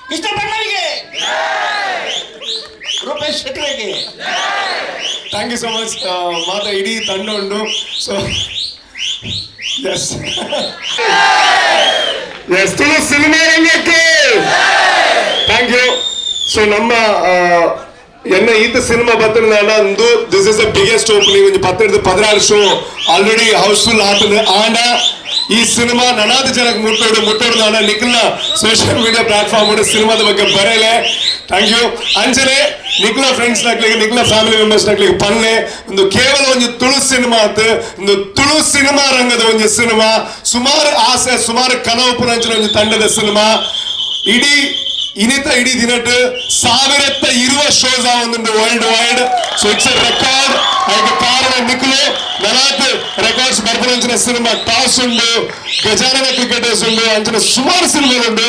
ಕೃಷ್ಣಪ್ಪಣ್ಣನಿಗೆ, Rupesh ಶೆಟ್ಟರಿಗೆ. Thank you so much. ಮಾತ ಇಡೀ ತಂಡ ಉಂಡು. So S S, Tulu cinema ರಂಗಕ್ಕೆ thank you. So ನಮ್ಮ ಎನ್ನ ಈತ ಸಿನಿಮಾ ಬತ್ತಿನ ಅಂದು this is the biggest opening. ಒಂಜಿ 10ರ್ದು 16 show already house full ಆತದೆ. ಆಂಡ ಈ ಸಿನಿಮಾ ನನಾದ ಜನಕ್ಕೆ ಮುಟ್ಟೋಡು ಮುಟ್ಟೋಡು. ನಾನ ನಿಖಲ್ನ social media platform ಸಿನಿಮಾದ ಬಗ್ಗೆ ಬರೆಯಲೆ. Thank you. ಅಂಚನೆ ನಿಖಲ ಫ್ರೆಂಡ್ಸ್ ನಕ್ಲಿಗೆ, ನಿಖಲ ಫ್ಯಾಮಿಲಿ ಮೆಂಬರ್ಸ್ ನಕ್ಲಿಗೆ ಪನ್ನೆ, ಒಂದು ಕೇವಲ ಒಂದು ತುಳು ಸಿನಿಮಾ ಆತು, ಒಂದು ತುಳು ಸಿನಿಮಾ ರಂಗದ ಒಂದು ಸಿನಿಮಾ, ಸುಮಾರು ಆಸೆ, ಸುಮಾರು ಕನವು ಪುನಂಚಿನ ಒಂದು ತಂಡದ ಸಿನಿಮಾ. ಇಡೀ ಇನಿತ ಇಡೀ ದಿನಟ್ 1020 ಶೋಸ್ ಒಂದು world wide. So it's a record. ಅದಕ್ಕೆ ಕಾರಣ ನಿಖಲು. ನನಾತ್ ರೆಕಾರ್ಡ್ಸ್ ಬರ್ಪುನಂಚಿನ ಸಿನಿಮಾ ಟಾಸ್ ಉಂಡು, ಗಜಾನನ ಕ್ರಿಕೆಟರ್ಸ್ ಉಂಡು, ಅಂಚಿನ ಸುಮಾರು ಸಿನಿಮಾ ಉಂಡು.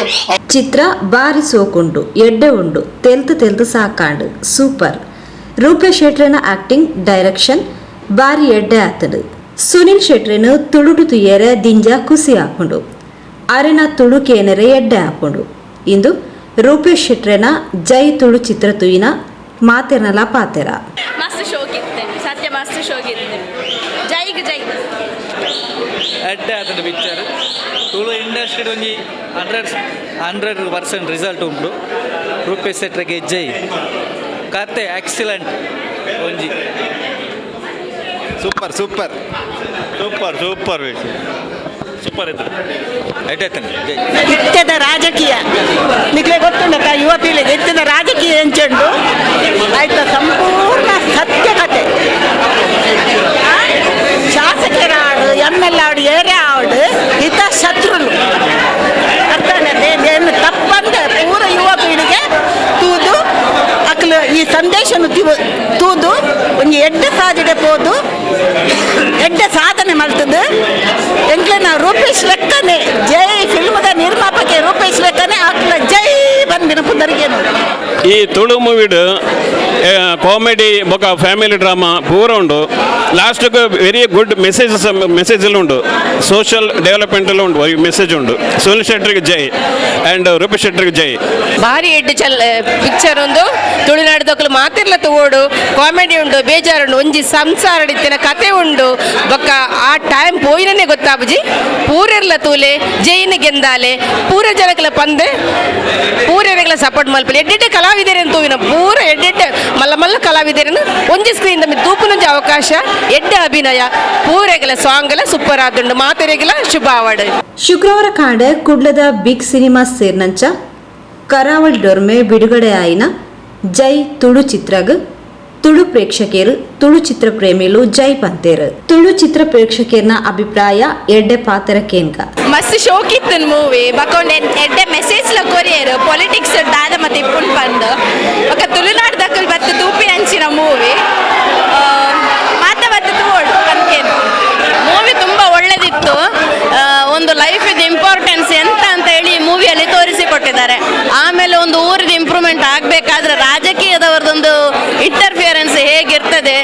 ಚಿತ್ರ ಬಾರಿ ಸೋಕುಂಡು, ಎಡ್ಡೆ ಉಂಡು, ತೆಲ್ತು ತೆಲ್ತು ಸಾಕಾಂಡು, ಸೂಪರ್. ರೂಪೇಶ್ ಶೆಟ್ರೆನ ಆಕ್ಟಿಂಗ್, ಡೈರೆಕ್ಷನ್ ಬಾರಿ ಎಡ್ಡೆ ಆತಡು. ಸುನಿಲ್ ಶೆಟ್ರೆನು ತುಳುಟು ತುಯ್ಯರೆ ದಿಂಜ ಖುಷಿ ಆಪುಂಡು. ಅರೆನ ತುಳು ಕೇನರೆ ಎಡ್ಡೆ ಆಪುಂಡು. ಇಂದು ರೂಪೇಶ್ ಶೆಟ್ರೆನ ಜೈ ತುಳು ಚಿತ್ರ ತುಯಿನ ಮಾತೆರ್ನಲ ಪಾತೆರ. ಮಸ್ತ್ ಶೋಕಿತ್ತೆ, ಸತ್ಯ ಮಸ್ತ್ ಶೋಕಿತ್ತೆ. ಜೈಗ್ ಜೈ. ಎಡ್ಡೆ ಆತಂಡು ಪಿಕ್ಚರ್. ತುಳು ಇಂಡಸ್ಟ್ರಿ ಒಂಜಿ 100% ರಿಸಲ್ಟ್ ಉಂಟು. ರೂಪೇಶ್ ಶೆಟ್ರಿಗೆ ಜೈ. ಕತೆ ಎಕ್ಸಲೆಂಟ್ ಒಂಜಿ. Super, super. Super, super, super ಇತ್ತು. ಎಡ್ಡೆ ಜೈ. ಇತ್ಯದ ರಾಜಕೀಯ ನಿಕ್ಲೆ ಗೊತ್ತುಂಡತ, ಯುವ ಪೀಳಿಗೆ ಇತ್ಯದ ರಾಜಕೀಯ ಎಂಚುಂಡು, ಆಯ್ತಾ? ಸಂಪೂರ್ಣ ಸತ್ಯ ಕತೆ. ಶಾಸಕರಾಡು, ಎಮ್ ಎಲ್ ಆಡು, ಏರೇ ಆಡು, ಹಿತ ಶತ್ರುಲು. ಅರ್ಥ ಏನು ತಪ್ಪಂದೆ ಪೂರ ಯುವ ಪೀಳಿಗೆ ತೂದು, ಅಕ್ಲು ಈ ಸಂದೇಶನು ತೂದು ಒಂಜಿ ಎಡ್ಡೆ ಸಾದಿಡೆ ಪೋದು ಎಡ್ಡೆ ಸಾಧನೆ ಮಲ್ತದು. ಎಂಕ್ಲೆನ ರೂಪೇಶ್ ಲೆಕ್ಕನೆ ಜೈ. ಫಿಲ್ಮದ ನಿರ್ಮಾಪಕ ರೂಪೇಶ್ ಲೆಕ್ಕನೆ ಅಕ್ಲ ಜೈ ಬಂದಿನ ಪುದರಿಗೇನು. ಈ ತುಳು ಮೂವಿಡ್ ಕಾಮಿಡಿ ಬೊಕ ಫ್ಯಾಮಿಲಿ ಡ್ರಾಮಾ ಪೂರ ಉಂಡು. ಲಾಸ್ಟ್ಗೆ very good messages, message ಎಲ್ಲ ಉಂಡು. ಸೋಷಿಯಲ್ ಡೆವಲಪ್ಮೆಂಟ್ ಎಲ್ಲ ಉಂಡು, ಮೆಸೇಜ್ ಉಂಡು. ಸುನಿಲ್ ಶೆಟ್ಟರಿಗೆ ಜೈ ಆ್ಯಂಡ್ ರೂಪೇಶ್ ಶೆಟ್ಟರಿಗೆ ಜೈ. ಭಾರಿ ಎಡ್ಡೆ ಚಲ್ ಪಿಕ್ಚರ್ ಒಂದು. ತುಳುನಾಡುದಕ್ಕಲು ಮಾತಿರ್ಲ ತಗೋಡು. ಕಾಮಿಡಿ ಉಂಡು, ಬೇಜಾರುಂಡು, ಒಂಜಿ ಸಂಸಾರ ಇತ್ತಿನ ಕತೆ ಉಂಡು. ಬೊಕ್ಕ ಆ ಟೈಮ್ ಪೋಯಿನನೇ ಗೊತ್ತಾಬುಜಿ. ಪೂರೆರ್ಲ ತೂಲೆ, ಜೈನ ಗೆಂದಾಲೆ. ಪೂರ ಜನಕ್ಲ ಪಂದೆ, ಪೂರೆರೆಗ್ಲ ಸಪೋರ್ಟ್ ಮಲ್ಪಲೆ. ಎಡ್ಡೆಡ್ಡೆ ಕಲಾವಿದರನ್ನು ತೂವಿನ, ಪೂರ ಎಡ್ಡೆಡ್ಡೆ ಮಲ್ಲ ಮಲ್ಲ ಕಲಾವಿದರನ್ನು ಒಂಜಿ ಸ್ಕ್ರೀನ್ ದಮಿ ತೂಪುನೊಂಜಿ ಅವಕಾಶ. ಎಡ್ಡೆ ಅಭಿನಯ, ಪೂರೆಗಲ ಸಾಂಗ್ ಎಲ್ಲ ಸೂಪರ್ ಆದುಂಡು. ಮಾತೆರೆಗಲ ಶುಭ ಆವಡ್. ಶುಕ್ರವಾರ ಕಾಂಡೆ ಕುಡ್ಲದ ಬಿಗ್ ಸಿನಿಮಾ ಸೇರ್ನಂಚ ಕರಾವಳಿ ಡೊರ್ಮೆ ಬಿಡುಗಡೆ ಆಯಿನ ಜೈ ತುಳು ಚಿತ್ರಗ್ ತುಳು ಪ್ರೇಕ್ಷಕರು, ತುಳು ಚಿತ್ರ ಪ್ರೇಮಿಲು ಜೈ ಪಂತೇರು. ತುಳು ಚಿತ್ರ ಪ್ರೇಕ್ಷಕರ್ನ ಅಭಿಪ್ರಾಯ, ಎಡ್ಡೆ ಪಾತ್ರ ಕೇನ್ಕ. ಮಸ್ತ್ ಶೋಕಿತ್ತು ಮೂವಿ. ಬಕೊಂಡ್ ಎಡ್ಡೆ ಮೆಸೇಜ್ ಲ ಕೊರಿಯರ್, ಪೊಲಿಟಿಕ್ಸ್ ದಾದ ಮತ್ತೆ ಇಪ್ಪುಂಡು ಪಂದ್. ಬೊಕ ತುಳುನಾಡು ದಕ್ಕಲ್ ಬತ್ತು ತೂಪಿ ಅಂಚಿನ ಮೂವಿ. ಮಾತ ಬತ್ತು ತೂವೊಡು ಪನ್ಕೇನು. ಮೂವಿ ತುಂಬ ಒಳ್ಳೆದಿತ್ತು. ಒಂದು ಲೈಫ್ ಇಂಪಾರ್ಟೆನ್ಸ್ ಎಂತ ಅಂತ ಹೇಳಿ ಈ ಮೂವಿಯಲ್ಲಿ ತೋರಿಸಿಕೊಟ್ಟಿದ್ದಾರೆ. ಆಮೇಲೆ ಒಂದು ಊರಿನ ಇಂಪ್ರೂವ್ಮೆಂಟ್ ಆಗಬೇಕಾದ್ರೆ ರಾಜಕೀಯದವರದೊಂದು ಇಂಟರ್ಫಿಯರೆನ್ಸ್ ಹೇಗಿರ್ತದೆ,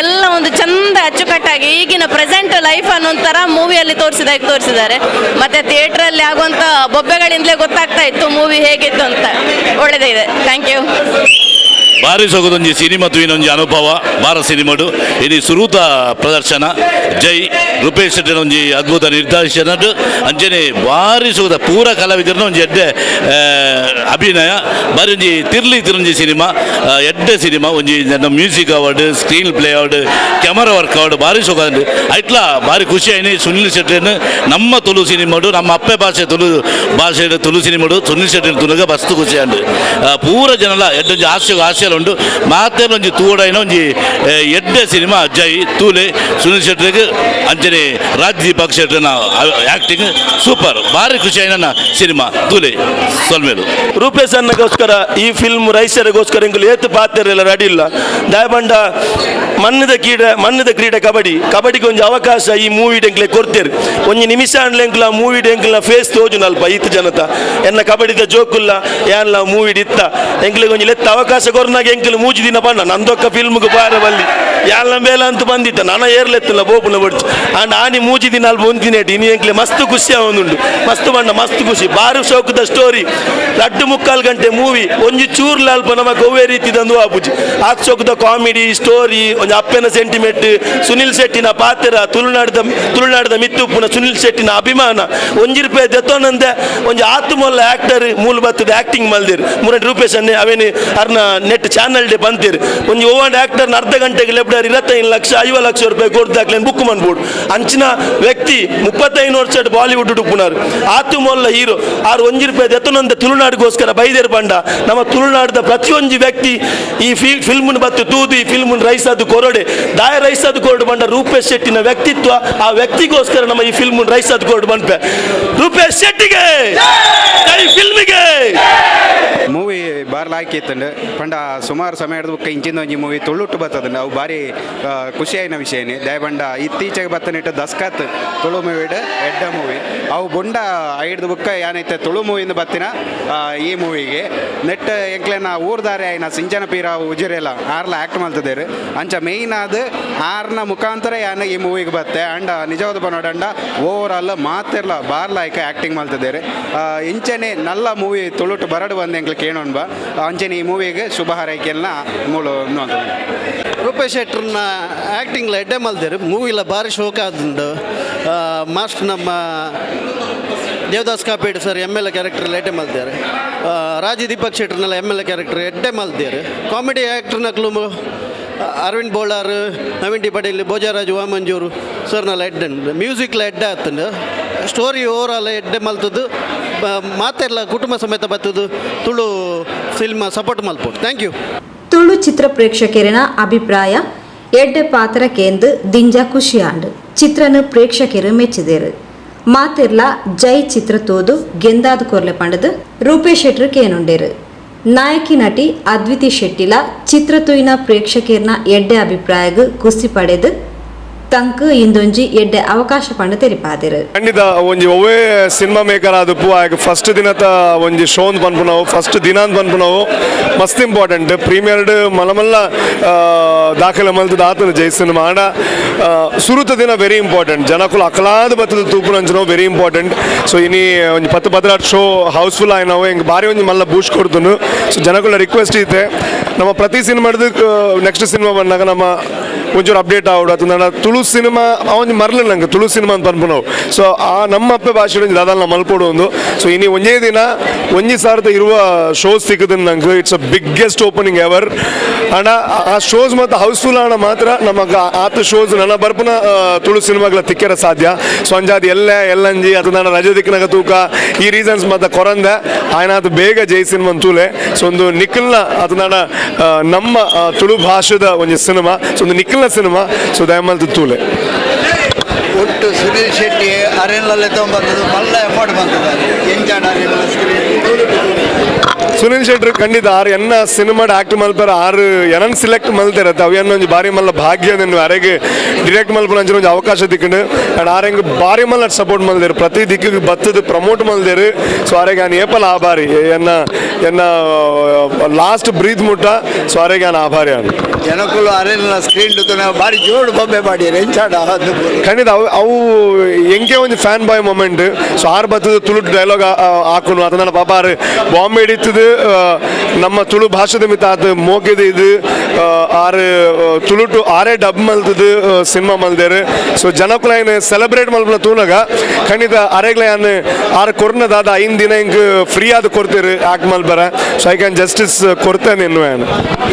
ಎಲ್ಲ ಒಂದು ಚಂದ ಅಚ್ಚುಕಟ್ಟಾಗಿ ಈಗಿನ ಪ್ರೆಸೆಂಟ್ ಲೈಫ್ ಅನ್ನೋ ಒಂಥರ ಮೂವಿಯಲ್ಲಿ ತೋರಿಸಿದಾಗೆ ತೋರಿಸಿದ್ದಾರೆ. ಮತ್ತೆ ಥಿಯೇಟ್ರಲ್ಲಿ ಆಗುವಂಥ ಬೊಬ್ಬೆಗಳಿಂದಲೇ ಗೊತ್ತಾಗ್ತಾ ಇತ್ತು ಮೂವಿ ಹೇಗಿತ್ತು ಅಂತ. ಒಳ್ಳೆದಿದೆ. Thank you. ಬಾರಿ ಸೊಗದೊಂಜಿ ಸಿನಿಮಾ ತೂಯಿನೊಂಜಿ ಅನುಭವ. ಭಾರತ್ ಸಿನಿಮಾಡು ಇನಿ ಸುರೂತ ಪ್ರದರ್ಶನ ಜೈ. ರೂಪೇಶ್ ಶೆಟ್ಟಿನ ಒಂಜಿ ಅದ್ಭುತ ನಿರ್ದೇಶನ. ಅಂಚನೆ ಬಾರಿ ಸೊಗದ ಪೂರ ಕಲಾವಿದರನ್ನ ಒಂಜಿ ಎಡ್ಡೆ ಅಭಿನಯ. ಬಾರಿ ಒಂಜಿ ತಿರ್ಲಿ ತಿರುಂಜಿ ಸಿನಿಮಾ, ಎಡ್ಡೆ ಸಿನಿಮಾ ಒಂಜಿ. Music award, screen play award, camera work award, ಬಾರಿ ಸೊಗದು. ಐಟ್ಲಾ ಬಾರಿ ಖುಷಿ ಆಯ್ನಿ. ಸುನಿಲ್ ಶೆಟ್ಟಿನ ನಮ್ಮ ತುಳು ಸಿನಿಮಾಡು, ನಮ್ಮ ಅಪ್ಪೆ ಭಾಷೆ ತುಳು ಭಾಷೆ, ತುಳು ಸಿನಿಮಾಡು ಸುನಿಲ್ ಶೆಟ್ಟಿನ ತುಳುಗ ಮಸ್ತ್ ಖುಷಿ ಆಂಡ್. ಪೂರ ಜನಲ ಎಡ್ಡೊಂಜಿ ಹಾಸ್ಯ ಹಾಸ್ಯಲ ಉಂಡು. ಮಾತೆಲ್ಲ ಒಂಜಿ ತೂವಡೈನ ಒಂಜಿ ಎಡ್ಡೆ ಸಿನಿಮಾ ಜೈ. ತೂಲೆ. ಸುನಿಲ್ ಶೆಟ್ಟಿಗೆ ಅಂಚನೆ ರಾಜ್ ದೀಪಕ್ ಶೆಟ್ಟಿನ ಆಕ್ಟಿಂಗ್ ಸೂಪರ್. ಭಾರಿ ಖುಷಿ ಆಯ್ನ ಸಿನಿಮಾ. ತೂಲೆ, ಸೊಲ್ಮೆಲು. ರೂಪೇಶ್ ಅಣ್ಣಗೋಸ್ಕರ, ಈ ಫಿಲ್ಮ್ ರೈಸರಿಗೋಸ್ಕರ ಎಂಕುಲು ಏತು ಪಾತೆರೆಲ್ಲ ರೆಡಿ ಇಲ್ಲ. ದಾಯಬಂಡ ಮಣ್ಣದ ಕ್ರೀಡೆ, ಮಣ್ಣದ ಕ್ರೀಡೆ ಕಬಡ್ಡಿ. ಕಬಡ್ಡಿಗೆ ಒಂಜಿ ಅವಕಾಶ ಈ ಮೂವಿ ಎಂಕ್ಲೆ ಕೊಡ್ತೇರು. ಒಂಜಿ ನಿಮಿಷ ಅಂಡ್ಲೆ ಎಂಕ್ಲ ಮೂವಿ ಎಂಕ್ಲ ಫೇಸ್ ತೋಜುನಲ್ಪ. ಈತ ಜನತ ಎನ್ನ ಕಬಡ್ಡಿದ ಜೋಕುಲ್ಲ ಯಾನ್ಲ ಮೂವಿ ಇತ್ತ ಎಂಕ್ಲೆಗೆ ಒಂಜಿ ಲೆತ್ತ ಅವಕಾಶ ಕೊರ್ನ. ಆನಗ ಎಂಕಲ್ ಮೂಜಿ ದಿನ ಪಂಡ ನಂದೊಕ್ಕ ಫಿಲ್ಮ್ಗೆ ಪಾರ ಬಲ್ಲಿ ಯಾಲ್ನ ಬೇಲ ಅಂತ ಬಂದಿತ್ತ ನನ್ನ ಏರ್ಲೆತ್ತಲ್ಲ ಬೋಪುನ ಬಡ್ಚು. ಅಂಡ್ ಆನಿ ಮೂಜಿ ದಿನ ಅಲ್ಪ ಒಂದಿನೇಟ್ ಇನಿ ಎಂಕ್ಲೆ ಮಸ್ತ್ ಖುಷಿ ಆವೊಂದುಂಡು. ಮಸ್ತ್ ಬಂಡ ಮಸ್ತ್ ಖುಷಿ. ಬಾರು ಶೋಕದ ಸ್ಟೋರಿ, 2.75 ಗಂಟೆ ಮೂವಿ, ಒಂಜಿ ಚೂರ್ಲ ಅಲ್ಪ ನಮಕ್ ಒವ್ವೇ ರೀತಿ ದಂದು ಆಪುಜಿ. ಆತ್ ಶೋಕದ ಕಾಮಿಡಿ ಸ್ಟೋರಿ, ಒಂಜಿ ಅಪ್ಪೆನ ಸೆಂಟಿಮೆಂಟ್, ಸುನಿಲ್ ಶೆಟ್ಟಿನ ಪಾತ್ರ, ತುಳುನಾಡದ ತುಳುನಾಡದ ಮಿತ್ತುಪ್ಪುನ ಸುನಿಲ್ ಶೆಟ್ಟಿನ ಅಭಿಮಾನ, ಒಂಜಿ ರೂಪಾಯಿ ದೆತ್ತೊನಂದೆ ಒಂಜಿ ಆತು ಮೊಲ್ಲ ಆಕ್ಟರ್ ಮೂಲ ಬತ್ತದ ಆಕ್ಟಿಂಗ್ ಮಲ್ದಿರ್ ಮೂರಟ್ ರೂಪೇಶ್ ಅನ್ನೆ ಅವೇನು ಅರ್ನ net channel day ಬಂತೀರ್. ಒಂಜಿ ಓವನ್ ಆಕ್ಟರ್ ಅರ್ಧ ಗಂಟೆಗೆ ಲೆಬ್ಡರ್ 25 ಲಕ್ಷ 50 ಲಕ್ಷ ರೂಪಾಯಿ ಕೊಡ್ದಾಕ್ಲೇನು ಬುಕ್ ಮಾಡ್ಬೋದು. ಅಂಚಿನ ವ್ಯಕ್ತಿ 35 ವರ್ಷ ಬಾಲಿವುಡ್ ಉಪ್ಪುನಾರು ಆತು ಮೊಲ್ಲ ಹೀರೋ ಆರು ಒಂಜಿ ರೂಪಾಯಿ ದೆತ್ತೊನಂದೆ ತುಳುನಾಡಿಗೋಸ್ಕರ ಬೈದೇರು ಬಂಡ ನಮ್ಮ ತುಳುನಾಡದ ಪ್ರತಿಯೊಂಜಿ ವ್ಯಕ್ತಿ ಈ ಫಿಲ್ಮ್ ಬತ್ತು ತೂದು ಈ ಫಿಲ್ಮ್ ರೈಸ್ ಅದು ಕೊರಡೆ ದಾಯ ರೈಸ್ ಅದು ಕೊರಡು ಬಂಡ ರೂಪೇಶ್ ಶೆಟ್ಟಿನ ವ್ಯಕ್ತಿತ್ವ, ಆ ವ್ಯಕ್ತಿಗೋಸ್ಕರ ನಮ್ಮ ಈ ಫಿಲ್ಮ್ ರೈಸ್ ಅದು ಕೊರಡು ಬಂದ್ಪೆ. ರೂಪೇಶ್ ಶೆಟ್ಟಿಗೆ ಜೈ, ಫಿಲ್ಮಿಗೆ. ಮೂವಿ ಬಾರ್ ಲಾಯ್ಕ್ ಇತ್ತಂಡು ಪಂಡ ಸುಮಾರು ಸಮಯ ಬುಕ್ಕ ಇಂಚಿನ ಒಂಜಿ ಮೂವಿ ತುಳುಟು ಬತ್ತದಂಡು. ಅವು ಭಾರಿ ಖುಷಿಯಾಯಿನ ವಿಷಯನೇ. ದಯಬಂಡ ಇತ್ತೀಚೆಗೆ ಬತ್ತನಿಟ್ಟು ದಸ್ಕತ್ ತುಳು ಮೂವಿಡ್ ಎಡ್ಡ ಮೂವಿ. ಅವು ಬೊಂಡ ಐಡ್ದು ಬುಕ್ಕ ಯಾನೈತೆ ತುಳು ಮೂವಿಂದ ಬತ್ತಿನ ಈ ಮೂವಿಗೆ ನೆಟ್ ಎಂಕ್ಲೆನ ಊರ್ದಾರೆ ಆಯ್ನ ಸಿಂಚನ ಪೀರ ಉಜಿರೆಲ್ಲ ಆರ್ಲ ಆ್ಯಕ್ಟ್ ಮಲ್ತದೇರು. ಅಂಚ ಮೇಯ್ನ್ ಆದ್ ಆರ್ನ ಮುಖಾಂತರ ಯಾನ ಈ ಮೂವಿಗೆ ಬತ್ತೆ. ಅಂಡ ನಿಜವಾದ ಬನ್ನೋಡಂಡ ಓವರ್ ಆಲ್ ಮಾತೆರ್ಲ ಬಾರ್ ಲಾಯ್ಕ ಆ್ಯಕ್ಟಿಂಗ್ ಮಲ್ತದೇರು. ಇಂಚನೆ ನಲ್ಲ ಮೂವಿ ತುಳುಟು ಬರಡು ಬಂದು ಎಂಕ್ಲೆ ಕೇಳೋಣ ಬಾ. ಅಂಚನೆ ಈ ಮೂವಿಗೆ ಶುಭ ಹಾರೈಕೆಲ್ಲ ಮೂಲು. ರೂಪೇಶ್ ಶೆಟ್ಟರ್ನ ಆ್ಯಕ್ಟಿಂಗ್ಲ ಎಡ್ಡೆ ಮಲ್ದೇರು. ಮೂವಿಲ ಭಾರಿ ಶೋಕ ಆದುಂಡು. ಮಾಸ್ಟರ್ ನಮ್ಮ Devadas ಕಾಪೇಡ್ sir M L A character ಎಡ್ಡೆ ಮಲ್ದೇರು. ರಾಜಿ Deepak ಶೆಟ್ಟರ್ನೆಲ್ಲ M L A character ಎಡ್ಡೆ ಮಲ್ದೇರು. ಕಾಮಿಡಿ ಆ್ಯಕ್ಟರ್ನಕ್ಲು ಅರವಿಂದ್ ಬೋಳಾರ್, ನವೀನ್ ಡಿ ಪಟೇಲ್, ಭೋಜರಾಜ್ ವಾಮಂಜೂರು ಸರ್ನೆಲ್ಲ ಎಡ್ಡೆ. ಮ್ಯೂಸಿಕ್ಲ ಎಡ್ಡೆ ಆತಂಡು. Story over all ಎಡ್ಡೆ ಮಲ್ತದ್ದು. ಮಾತೆಲ್ಲ ಕುಟುಂಬ ಸಮೇತ ಬತ್ತದು ತುಳು ಫಿಲ್ಮ್ ಸಪೋರ್ಟ್ ಮಲ್ಪೊಡು. Thank you. Tulu ಚಿತ್ರ ಪ್ರೇಕ್ಷಕರಿನ ಅಭಿಪ್ರಾಯ ಎಡ್ಡೆ ಪಾತ್ರ ಕೇಂದ್ ದಿಂಜ ಖುಷಿಯಾಂಡ್. ಚಿತ್ರನ ಪ್ರೇಕ್ಷಕರು ಮೆಚ್ಚಿದೇರು. ಮಾತಿರ್ಲ ಜೈ ಚಿತ್ರ ತೋದು ಗೆಂದಾದ ಕೊರ್ಲೆ ಪಂಡದು ರೂಪೇಶ್ ಶೆಟ್ರು ಕೇನುಂಡೇರು. ನಾಯಕಿ ನಟಿ ಅದ್ವಿತಿ ಶೆಟ್ಟಿಲ ಚಿತ್ರ ತೂಯಿನ ಪ್ರೇಕ್ಷಕರ್ನ ಎಡ್ಡೆ ಅಭಿಪ್ರಾಯಗ್ ಖುಷಿ ಪಡೆದು ತಂಕ್ ಇಂದೊಂಜಿ ಎಡ್ಡೆ ಅವಕಾಶ ಪಂಡ ತೆರಿಪಾದಿರು. ಖಂಡಿತ ಒಂಜಿ ಒವ್ವೇ ಸಿನಿಮಾ ಮೇಕರ್ ಆದಪ್ಪು ಆಗ ಫಸ್ಟ್ ದಿನತ ಒಂಜಿ ಶೋ ಅಂತ ಪನ್ಪುನವು, ಫಸ್ಟ್ ದಿನ ಅಂತ ಪನ್ಪುನವು ಮಸ್ತ್ ಇಂಪಾರ್ಟೆಂಟ್. ಪ್ರೀಮಿಯರ್ಡ್ ಮಲ್ಲ ಮಲ್ಲ ದಾಖಲೆ ಮಲ್ತದ ಆತನ ಜೈ ಸಿನಿಮಾ. ಆಂಡ ಸುರುತ ದಿನ ವೆರಿ ಇಂಪಾರ್ಟೆಂಟ್. ಜನಕುಲು ಅಕಲಾದ ಬತ್ತದ ತೂಪುನಂಚಿನವು very important. So ಇನಿ ಒಂಜಿ 10 16 show house full ಆಯ್ನವು ಎಂಕ್ ಬಾರಿ ಒಂಜಿ ಮಲ್ಲ ಬೂಸ್ಟ್ ಕೊಡ್ತುನು. ಸೊ ಜನಕುಲ ರಿಕ್ವೆಸ್ಟ್ ಇತ್ತೆ, ನಮ್ಮ ಪ್ರತಿ ಸಿನಿಮಾಡ್ದು ನೆಕ್ಸ್ಟ್ ಸಿನಿಮಾ ಬಂದಾಗ ನಮ್ಮ ಒಂಚೂರು ಅಪ್ಡೇಟ್ ಆವಡು ಅಥವಾ ನನ್ನ ತುಳು ಸಿನಿಮಾ ಒಂಜಿ ಮರ್ಲ ನಂಗೆ ತುಳು ಸಿನಿಮಾ ಅಂತ ಪನ್ಪುನವು. ಸೊ ಆ ನಮ್ಮ ಅಪ್ಪೆ ಭಾಷೆ ಒಂಜಿ ದಾದಾಲ್ನ ಮಲ್ಪೊಡು ಒಂದು. ಸೊ ಇನಿ ಒಂಜೇ ದಿನ 1020 ಶೋಸ್ ಸಿಕ್ಕದ ನಂಗೆ. It's a biggest opening ever. ಅಣ್ಣ, ಆ ಶೋಸ್ ಮತ್ತು ಹೌಸ್ಫುಲ್ ಅಣ್ಣ ಮಾತ್ರ ನಮಗ ಆತ ಶೋಸ್ ನನ್ನ ಬರ್ಪುನ ತುಳು ಸಿನಿಮಾಗಳ ತಿಕ್ಕೆರ ಸಾಧ್ಯ. ಸೊ ಅಂಜಾದ್ ಎಲ್ಲ ಎಲ್ಲಂಜಿ ಅಥವಾ ನನ್ನ ರಜೆ ದಿಕ್ಕನಾಗ ತೂಕ ಈ ರೀಸನ್ಸ್ ಮತ್ತೆ ಕೊರಂದೆ ಆಯ್ನಾತ್ ಬೇಗ ಜೈ ಸಿನಿಮಾ ತೂಲೆ. ಸೊ ಒಂದು ನಿಖಲ್ನ ಅದು ನನ್ನ ನಮ್ಮ ತುಳು ಭಾಷೆದ ಒಂಜಿ ಸಿನಿಮಾ. ಸೊ ಒಂದು ನಿಖಲ್ನ ಸಿನಿಮಾ. ಸೊ ದಯಮಲ್ತು ತೂಲೆ. ಒಟ್ಟು ಸುನೀಲ್ ಶೆಟ್ಟಿ ಅರೆನಲ್ಲೇ ತೊಗೊಂಬಂದದ್ದು ಮಲ್ಲ ಎಫರ್ಟ್ ಬಂತದೆ ಎಂಚಾಣ ಸ್ಕ್ರೀನ್. ಸುನಿಲ್ ಶೆಟ್ಟಿ ಖಂಡಿತ ಆರು ಎನ್ನ ಸಿನಿಮಾಡ್ ಆಕ್ಟ್ ಮಲ್ಪರ ಆರು ಏನನ್ ಸೆಲೆಕ್ಟ್ ಮಲ್ತಿರತ್ತೆ. ಅವು ಒಂಜಿ ಬಾರಿ ಮಲ್ಲ ಭಾಗ್ಯ ನಿನ್ನ ಅರೆಗೆ ಡಿರೆಕ್ಟ್ ಮಲ್ಪನ ಅಂಚಿನ ಒಂಜಿ ಅವಕಾಶ ದಿಕ್ಕಂಡು. ಅಂಡ್ ಆರೆಂಗ್ ಬಾರಿ ಮಲ್ಲ ಸಪೋರ್ಟ್ ಮಲ್ದೇರು, ಪ್ರತಿ ದಿಕ್ಕಿಗೆ ಬತ್ತದ ಪ್ರಮೋಟ್ ಮಲ್ದೇರು. ಸೊ ಆರೆಗೆ ನಾನು ಏಪಲ್ ಆಭಾರಿ. ಎನ್ನ ಎನ್ನ ಲಾಸ್ಟ್ ಬ್ರೀತ್ ಮುಟ್ಟ. ಸೊ ಆರೆಗೆ ನಾನು ಆಭಾರಿ ಅನ್ನ. ಜನಕ್ಕಳು ಅರೆನ ಸ್ಕ್ರೀನ್ ಬಾರಿ ಜೋಡು ಬೊಬ್ಬೆ ಮಾಡಿ ಎಂಚಾಡ ಅದು. ಖಂಡಿತ ಅವು ಅವು ಎಂಕೆ ಒಂಜಿ fan boy moment. So R ಬತ್ತದ ತುಳು ಡೈಲಾಗ್ ಹಾಕುನು ಅಥವಾ ನನ್ನ ಪಾಪ ಆರು ಬಾಂಬೆ ಹಿಡಿತದು ನಮ್ಮ ತುಳು ಭಾಷೆದ ಮಿತ್ತ ಆತ ಮೋಕೆದ ಇದು ಆರು ತುಳುಟು ಆರೇ ಡಬ್ ಮಲ್ತದು ಸಿನಿಮಾ ಮಲ್ದೇರು. ಸೊ ಜನಕುಲ ಏನು ಸೆಲೆಬ್ರೇಟ್ ಮಲ್ಪನ ತೂನಗ ಖಂಡಿತ ಅರೆಗ್ಲ ಯಾನ್ ಆರು ಕೊರ್ನ ದಾದ 5 ದಿನ ಹಿಂಗ್ ಫ್ರೀ ಆದ ಕೊಡ್ತೀರಿ act ಮಲ್ಪರ. So I can justice ಕೊಡ್ತೇನೆ ಇನ್ನು ಏನು.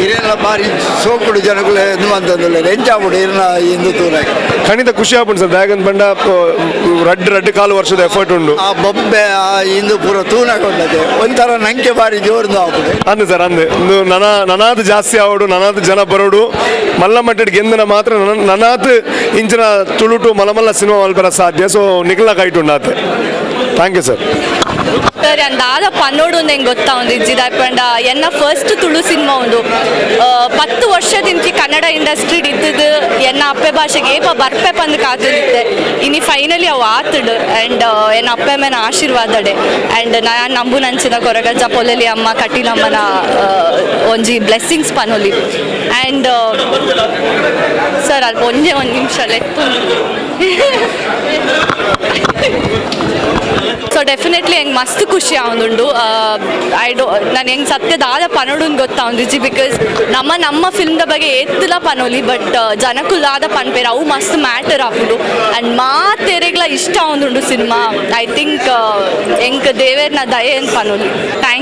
ಇರೆಲ್ಲ ಬಾರಿ ಸೋಕುಡು ಜನಗಳು ಇದು ಅಂತಂದಿಲ್ಲ ಎಂಚಾಬಿಡು ಇರ್ನ ಇಂದು ತೂರಾಗಿ. ಖಂಡಿತ ಖುಷಿ ಆಪುಂಡು ಸರ್. ದಾಗಂತ ಬಂಡ ರಡ್ಡು ರಡ್ಡು ಕಾಲು ವರ್ಷದ ಎಫರ್ಟ್ ಉಂಡು. ಆ ಬೊಬ್ಬೆ ಆ ಇಂದು ಪೂರ ತೂನಗೊಂಡದೆ ಒಂಥರ ನಂಗೆ ಬಾರಿ ಜೋರ್ದು ಆಪುಡು. ಅಂದು ಸರ್, ಅಂದು ಇಂದು ನನ ನನಾತ್ ಜಾಸ್ತಿ ಆವಡು, ನನಾತ್ ಜನ ಬರೋಡು, ಮಲ್ಲ ಮಟ್ಟಡ್ ಗೆಂದನ ಮಾತ್ರ ನನಾತ್ ಇಂಚಿನ ತುಳುಟು ಮಲ್ಲ ಮಲ್ಲ ಸಿನಿಮಾ ಮಲ್ಪರ ಸಾಧ್ಯ. ಸೊ ನಿಖಲ ಕೈಟ್ ಉಂಡಾತೆ. Thank you sir. ಸರ್, ದಾದ ಪನ್ನೋಡು ಎಂಕ್ ಗೊತ್ತಾವೊಂದಿಜ್ಜಿ. ದಾಯೆ ಪಂಡ ಎನ್ನ ಫಸ್ಟ್ ತುಳು ಸಿನಿಮಾ ಉಂದು. 10 ವರ್ಷದಿಂಚಿ ಕನ್ನಡ ಇಂಡಸ್ಟ್ರಿ ಇತ್ತದು ಎನ್ನ ಅಪ್ಪೆ ಭಾಷೆಗೆ ಏಪ ಬರ್ಪೆ ಪಂದ್ ಕಾತುದಿತ್ತೆ. ಇನಿ ಫೈನಲಿ ಅವು ಆತುಂಡು. ಆ್ಯಂಡ್ ಎನ್ನ ಅಪ್ಪೆ ಮೇನ ಆಶೀರ್ವಾದಡೆ ಆ್ಯಂಡ್ ನಾನು ನಂಬುನಂಚಿನ ಕೊರಗಜ್ಜ, ಪೊಲೆಲಿ ಅಮ್ಮ, ಕಟೀಲಮ್ಮನ ಒಂಜಿ ಬ್ಲೆಸ್ಸಿಂಗ್ಸ್ ಪನೊಲಿ. ಆ್ಯಂಡ್ ಸರ್, ಅಲ್ಪ ಒಂಜೇ ಒಂದು ನಿಮಿಷ ಲೆಪ್ಪು. ಸೊ ಡೆಫಿನೆಟ್ಲಿ ಎಂಕ್ ಮಸ್ತ್ ಖುಷಿ ಆವೊಂದುಂಡು. I ಡೋ ನಾನು ಹೆಂಗೆ ಸತ್ಯ ದಾದ ಪನೊಡುಂದು ಗೊತ್ತಾವೊಂದಿಜ್ಜಿ, because ನಮ್ಮ ನಮ್ಮ ಫಿಲ್ಮ್ದ ಬಗ್ಗೆ ಏತ್ತುಲ ಪನೊಲಿ, ಬಟ್ ಜನಕುಲ್ ದಾದ ಪನ್ಪೇರು ಅವು ಮಸ್ತ್ ಮ್ಯಾಟರ್ ಆಪುಂಡು. ಆ್ಯಂಡ್ ಮಾತೆರೆಗ್ಲ ಇಷ್ಟ ಆವೊಂದುಂಡು ಸಿನಿಮಾ. I think ಎಂಕ್ ದೇವೆರ್ನ ದಯೆ ಅಂತ ಪನೊಲಿ. Thank